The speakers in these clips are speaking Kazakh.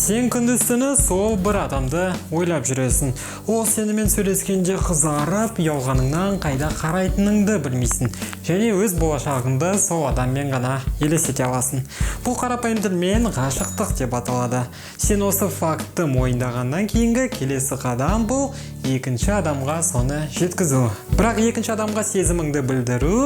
Сен күндіз түні сол бір адамды ойлап жүресің. Ол сенімен сөйлескенде қызарып, ұялғаныңнан қайда қарайтыныңды білмейсің. Және өз болашағыңды сол адаммен ғана елестете аласың. Бұл қарапайым тілмен ғашықтық деп аталады. Сен осы фактты мойындағаннан кейінгі келесі қадам бұл екінші адамға соны жеткізу. Бірақ екінші адамға сезіміңді білдіру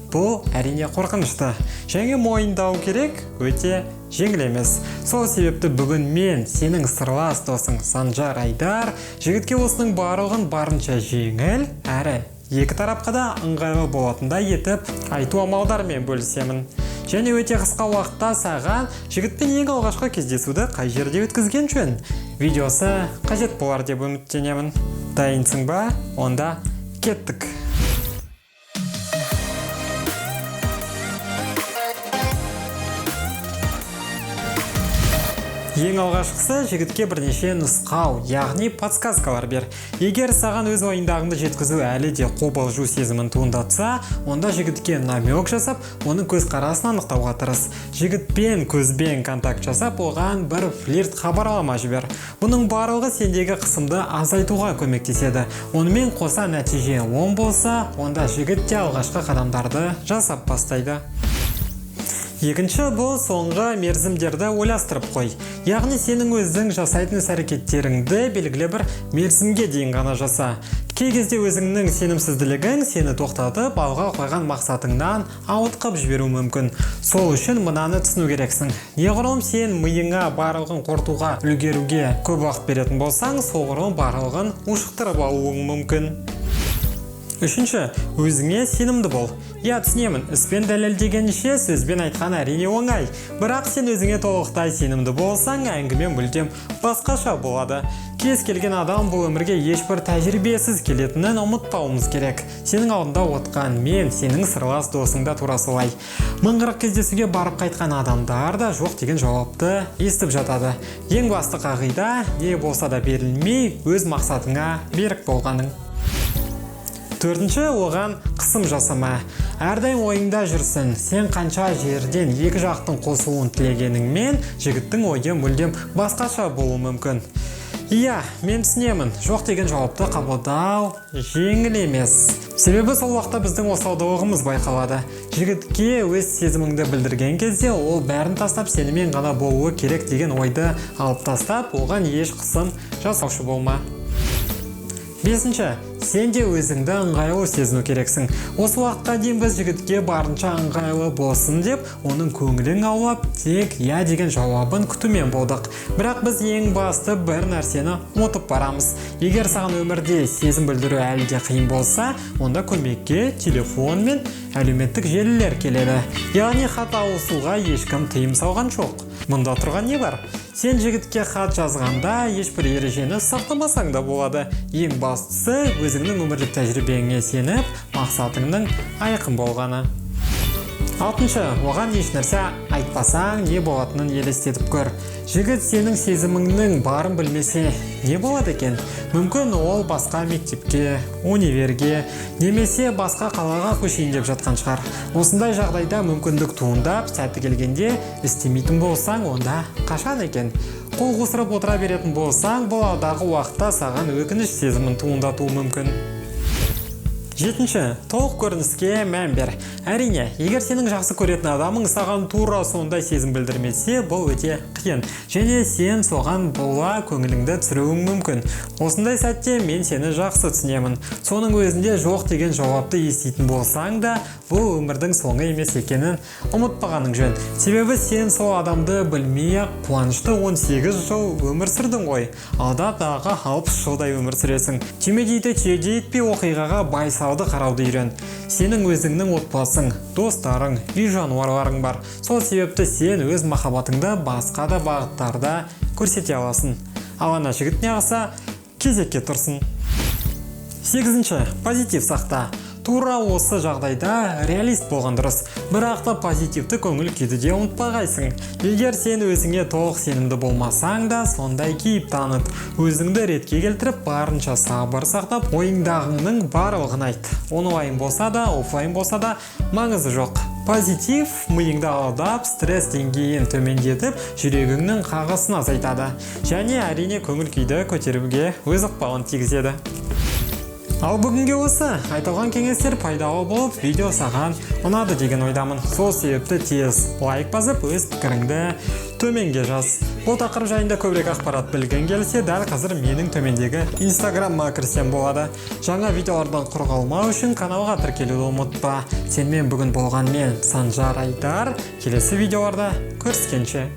бұл әрине қорқынышты. Және мойындау керек, өте жеңіл емес. Сол себепті бүгін мен, сенің сырлас досың Санжар Айдар, жігітке осының барлығын барынша жеңіл, әрі екі тарапқа да ыңғайлы болатындай етіп айту амалдарымен бөлісемін. Және өте қысқа уақытта саған жігітпен ең алғашқы кездесуді қай жерде өткізген жөн видеосы қажет болар деп үміттенемін. Дайынсың ба? Онда кеттік. Ең алғашқысы жігітке бірнеше нұсқау, яғни подсказкалар бер. Егер саған өз ойыңдағыңды жеткізу әлі де қобалжу сезімін туындатса, онда жігітке намек жасап, оның көзқарасын анықтауға тырыс. Жігітпен көзбен контакт жасап, оған бір флирт хабарлама жібер. Бұның барлығы сендегі қысымды азайтуға көмектеседі. Онымен қоса нәтиже оң болса, онда жігіт те алғашқы қадамдарды жасап бастайды. Екінші, бұл соңғы мерзімдерді ойластырып қой. Яғни сенің өзің жасайтын іс-әрекеттеріңді белгілі бір мерзімге дейін ғана жаса. Кей кезде өзіңнің сенімсізділігің сені тоқтатып, алға қойған мақсатыңнан ауытқып жіберуі мүмкін. Сол үшін мынаны түсіну керексің. Неғұрлым сен миыңа барлығын қорытуға үлгеруге көп уақыт беретін болсаң, соғұрлым барлығын ушықтырып алуың мүмкін. Үшінші, өзіңе сенімді бол. Иә, түсінемін, іспен дәлелдегенше сөзбен айтқан әрине оңай. Бірақ сен өзіңе толықтай сенімді болсаң, әңгіме мүлдем басқаша болады. Кез келген адам бұл өмірге ешбір тәжірибесіз келетінін ұмытпауымыз керек. Сенің алдында отқан мен, сенің сырлас досың да тура солай. 1040 кездесуге барып қайтқан адамдар да жоқ деген жауапты естіп жатады. Ең басты қағида, не болса да берілмей, өз мақсатыңа берік болғаның. Төртінші, оған қысым жасама. Әрдайым ойыңда жүрсін. Сен қанша жерден екі жақтың қосылуын тілегеніңмен, жігіттің ойы мүлдем басқаша болуы мүмкін. Иә, мен түсінемін, жоқ деген жауапты қабылдау жеңіл емес. Себебі сол уақытта біздің осалдығымыз байқалады. Жігітке өз сезіміңді білдірген кезде ол бәрін тастап сенімен ғана болуы керек деген ойды алып тастап, оған еш қысым жасаушы болма. Бесінші, сен де өзіңді ыңғайлы сезіну керексің. Осы уақытқа дейін біз жігітке барынша ыңғайлы болсын деп, оның көңілін аулап, тек иә деген жауабын күтумен болдық. Бірақ біз ең басты бір нәрсені ұмытып барамыз. Егер саған өмірде сезім білдіру әлі де қиын болса, онда көмекке телефон мен әлеуметтік желілер келеді. Яғни хат алысуға ешкім тыйым салған жоқ. Мұнда тұрған не бар? Сен жігітке хат жазғанда ешбір ережені сақтамасаң да болады. Ең бастысы өзіңнің өмірлік тәжірибеңе сеніп, мақсатыңның айқын болғаны. Алтыншы, оған еш нәрсе айтпасаң, не болатынын елестетіп көр. Жігіт сенің сезіміңнің барын білмесе, не болады екен? Мүмкін ол басқа мектепке, универге, немесе басқа қалаға көшейін деп жатқан шығар. Осындай жағдайда мүмкіндік туындап, сәті келгенде істемейтін болсаң, онда қашан екен? Қол қусырып отыра беретін болсаң, бұл алдағы уақытта саған өкініш сезімін туындатуы мүмкін. Жетінші, толық көрініске мән бер. Әрине, егер сенің жақсы көретін адамың саған тура сондай сезім білдірмесе, бұл өте қиын. Және сен соған бола көңіліңді түсіруің мүмкін. Осындай сәтте мен сені жақсы түсінемін. Соның өзінде жоқ деген жауапты еститін болсаң да, бұл өмірдің соңы емес екенін ұмытпағаның жөн. Себебі сен сол адамды білмей-ақ қуанышты 18 жыл өмір сүрдің ғой. Алда тағы 60 жылдай өмір сүресің. Түймедейді түйедей етпей оқиғаға байсалды қарауды үйрен. Сенің өзіңнің отбасың, достарың, үй жануарларың бар. Сол себепті сен өз махаббатыңды басқа да бағыттарда көрсете аласың. Ал ана жігіт неғылса, кезекке тұрсын. Сегізінші, позитив сақта. Тура осы жағдайда реалист болған дұрыс. Бірақ та позитивті көңіл күйді де ұмытпағайсың. Егер сен өзіңе толық сенімді болмасаң да, сондай кейіп таныт. Өзіңді ретке келтіріп, барынша сабыр сақтап, ойыңдағыңның барлығын айт. Онлайн болса да, офлайн болса да маңызы жоқ. Позитив миыңды алдап, стресс деңгейін төмендетіп, жүрегіңнің қағысын азайтады. Және, әрине, көңіл күйді көтеруге өз ықпалын тигізеді. Ал бүгінге осы. Айтылған кеңестер пайдалы болып, видео саған ұнады деген ойдамын. Сол себепті тез лайк басып, өз пікіріңді төменге жаз. Бұл тақырып жайында көбірек ақпарат білгің келсе, дәл қазір менің төмендегі инстаграмыма кірсең болады. Жаңа видеолардан құр қалмау үшін каналға тіркелуді ұмытпа. Сенімен бүгін болған мен, Санжар Айдар. Келесі видеоларда көріскенше.